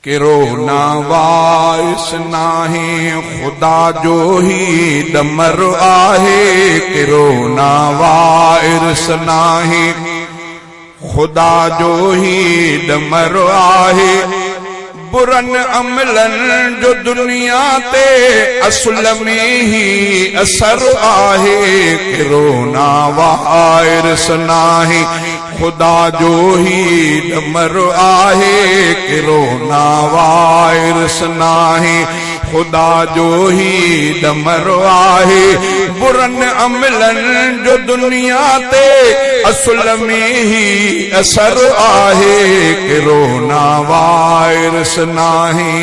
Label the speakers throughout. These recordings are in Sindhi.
Speaker 1: ڪرونا وائرس ناهي خدا جو هي ڏمر آهي ڪرونا وائرس ناهي خدا جو هي ڏمر آهي برن عملن جو دنيا تي اصل ۾ هي اثر آهي ڪرونا وائرس ناهي خدا جو هي ڏمر آهي ڪرونا وائرس ناهي خدا جو هي ڏمر آهي برن عملن جو دنيا تي اصل ۾ هي اثر آهي ڪرونا وائرس ناهي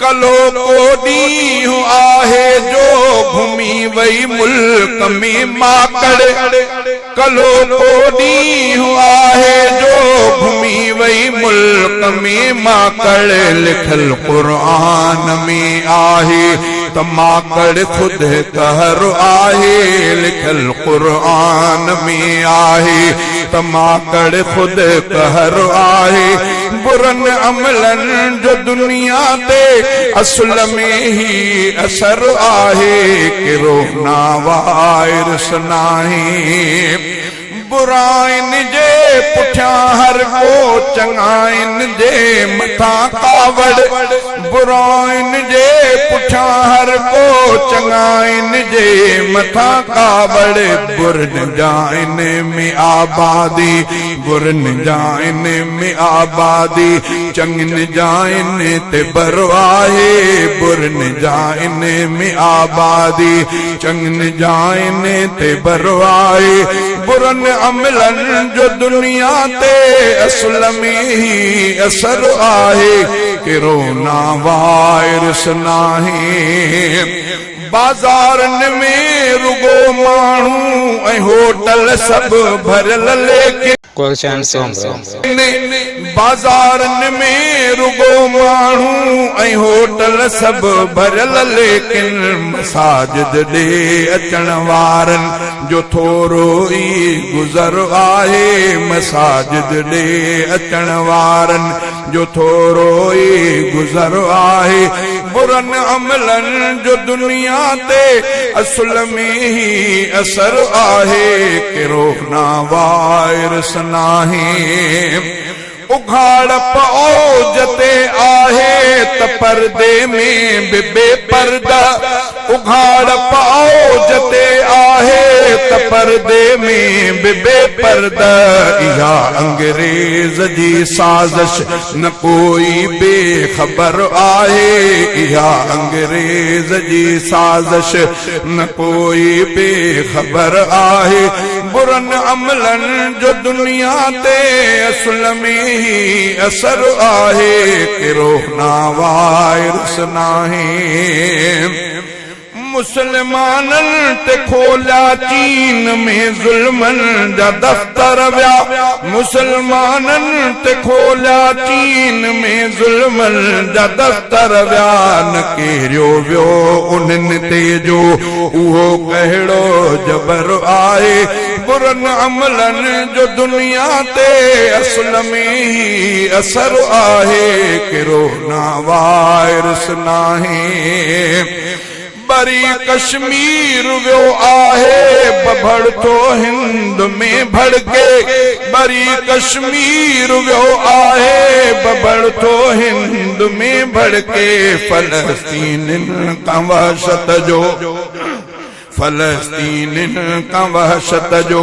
Speaker 1: ڪلهو ڪو ڏينهن آهي جو گهمي وئي ملڪ ۾ ماڪڙ ڪلهو ڪو ڏينهن آهي جو گهمي وئي ملڪ ۾ ماڪڙ لکيل قرآن ۾ آهي ته ماڪڙ خود قهر آهي لکيل قرآن ۾ آهي ته ماڪڙ خود قهر آهي برن عملن جو دنيا تي اصل ۾ هي اثر آهي ڪرونا وائرس ناهي براين جي پٺيان هر ڪو چڱاين جي مٿان ڪاوڙ براين جي پٺيان هر ڪو چڱاين جي مٿان ڪاوڙ برن جاين ۾ آبادي برن جاين ۾ آبادي چڱين جاين تي بر آهي برن جاين ۾ آبادي چڱين جاين تي بر آهي برن عملن جو دنيا تي اصل ۾ هي اثر آهي ڪرونا وائرس ناهي بازارن ۾ رڳو ماڻهو ۽ هوٽل سڀ ڀريل ليڪن.
Speaker 2: گلشن سومرو.
Speaker 1: بازارن ۾ رڳو ماڻهو ۽ هوٽل سڀ ڀريل ليڪن مساجد ڏي اچڻ وارن جو ٿورو ئي گذر آهي مساجد ڏي اچڻ وارن جو ٿورو ئي گذر آهي برن عملن جو دنيا تي اصل ۾ هي اثر آهي ڪرونا وائرس ناهي اگهاڙپ اوج تي آهي ته پردي ۾ به بي پرده اگهاڙپ اوج تي آهي ته پردي ۾ به بي پرده اها انگريز جي سازش نه ڪوئي بي خبر آهي اها انگريز جي سازش نه ڪوئي بي خبر آهي برن عملن جو دنيا تي اصل ۾ هي اثر آهي ڪرونا وائرس ناهي مسلمانن تي کوليا چين ۾ ظلمن جا دفتر ويا مسلمانن تي کوليا چين ۾ ظلمن جا دفتر ويا نه ڪيريو ويو انهن تي جو اهو ڪهڙو جبر آهي برن عملن جو دنيا تي اصل ۾ هي اثر آهي ڪرونا وائرس ناهي ٻري ڪشمير ويو آهي بڀڙ ٿو هند ۾ ڀڙڪي ٻري ڪشمير ويو آهي بڀڙ ٿو هند ۾ ڀڙڪي فلسطينين کان وحشت جو فلسطينين کان وحشت جو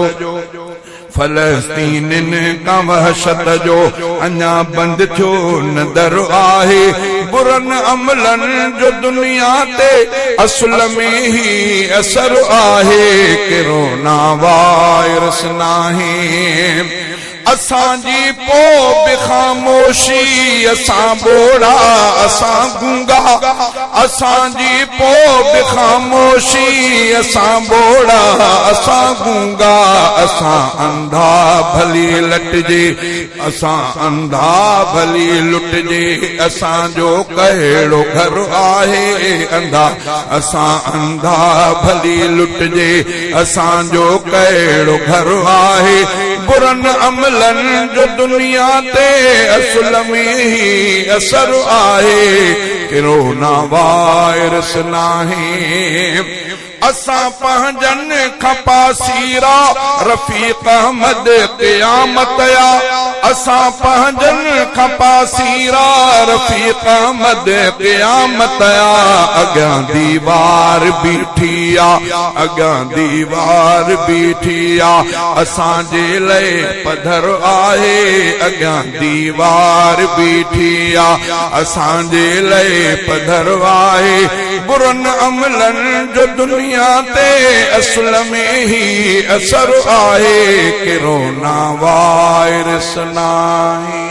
Speaker 1: فلسطينين کان وحشت جو اڃا بند ٿيو نه در آهي برن عملن جو دنيا تي اصل ۾ هي اثر آهي ڪرونا وائرس ناهي اسان جي پو به خاموشي اسان ٻوڙا اسان گونگا اسان جي پو به خاموشي اسان ٻوڙا اسان گونگا اسان انڌا ڀلي لٽجي اسان انڌا ڀلي لٽجي اسان جو ڪهڙو گهر آهي انڌا اسان انڌا ڀلي لٽجي اسان جو ڪهڙو گهر آهي. برن عملن جو دنيا تي اصل ۾ هي اثر آهي. ڪرونا وائرس ناهي. اسان پنهنجن کان پاسيرا رفيق احمد قيامت آ اسان پنهنجن کان پاسيرا رفيق احمد قيامت آ اڳيان ديوار بيٺي آ اڳيان ديوار بيٺي آ اسان جي لئه پڌر آهي اڳيان ديوار بيٺي آ اسان جي لئه پڌر آهي برن عملن جو دنيا تي اصل ۾ هي اثر آهي ڪرونا وائرس ناهي.